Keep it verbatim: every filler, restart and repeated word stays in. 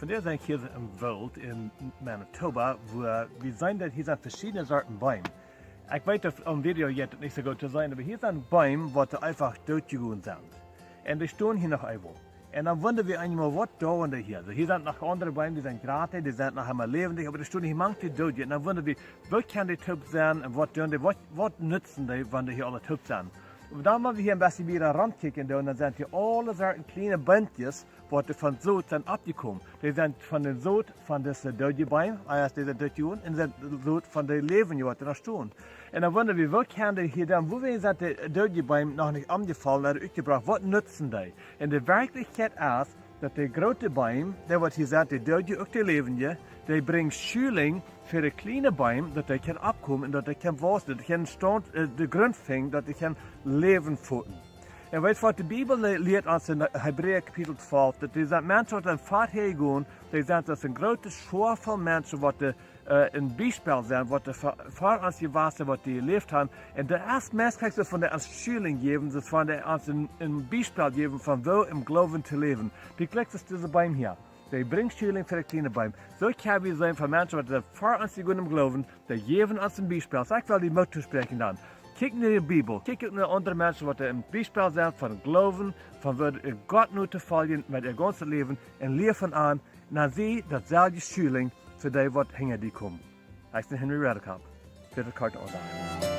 Wie sent hia em Woolt en Manitoba, wua wie seenen, daut hia sent veschiedne Sorten Beem. Ekj weet, daut aum Video jeit daut nich soo goot to seenen, oba hia sent Beem, waut eefach doot jegonen sent. Un dee stonen hia noch emol. Un dan wunda wie eemol, waut doonen dee hia? Soo, hia sent noch aundre Beem, dee sent jrata, dee sent noch emol läwendich, oba dee stonen hia mank de Doodje. Un dan wunda wie, woo kjennen dee toop sennen un waut doonen dee, waut, waut nutzen dee, wan dee hia aule toop sent? Un dan, wan wie hia een bät wieda romkjikjen doonen, dan sent hia aule Sorten kjliene Beemkjes, waut von Sot sent oppjekomen. Dee sent von daut Sot von dise doodje Beem, ea dee sent doot jegonen, un daut Sot von de läwendje, waut doa noch stonen. Un dan wunda wie, woo kjennen dee hia dan, woo wiet sent de doodje Beem noch nich omjefollen, ooda utjebroaken, waut nutzen dee? Un de Werkjlichkjeit es, daut de groote Beem, dee waut hia sent, de doodje, uk de läwendje, dee brinjen Schulinj fa de kjliene Beem, daut dee kjennen oppkomen un daut dee kjennen wausen, daut dee kjennen Staunt, äh, de Grunt finjen, daut dee kjennen Läwen foten. Un weetst waut, de Bibel le-, lieet ons en Hebräa Kapitel twalf, daut dee sent Menschen, waut dan verhäa gonen, dee sent aus een grootet Schoa von Menschen, waut de, äh, een Biespel sent, waut de ver-, ver ons jewast, waut dee jeläft haben. Un daut es meist krakjt soo, wan dee ons Schulinj jäwen, soo wan dee ons een, een Biespel jäwen von woo em Gloowen to läwen. Dee jlikj aus dise Beem hia. Dee brinjen Schulinj fa de kjliene Beem. Soo kjenn wie seenen von Menschen, waut ver ons jegonen em Gloowen, dee jäwen ons een Biespel. Soo, ekj well die Moot toospräakjen dan. Kjikj no de Bibel. Kjikj uk no aundre Menschen, waut een Biespel sent von Gloowen, von woo Gott no to foljen met äa gaunzet Läwen, un lia von an, un dan sie daut selwje Schulinj fa dee, waut hinja die komen. Ekj sie Henry Redekop, fa de Korte Aundacht.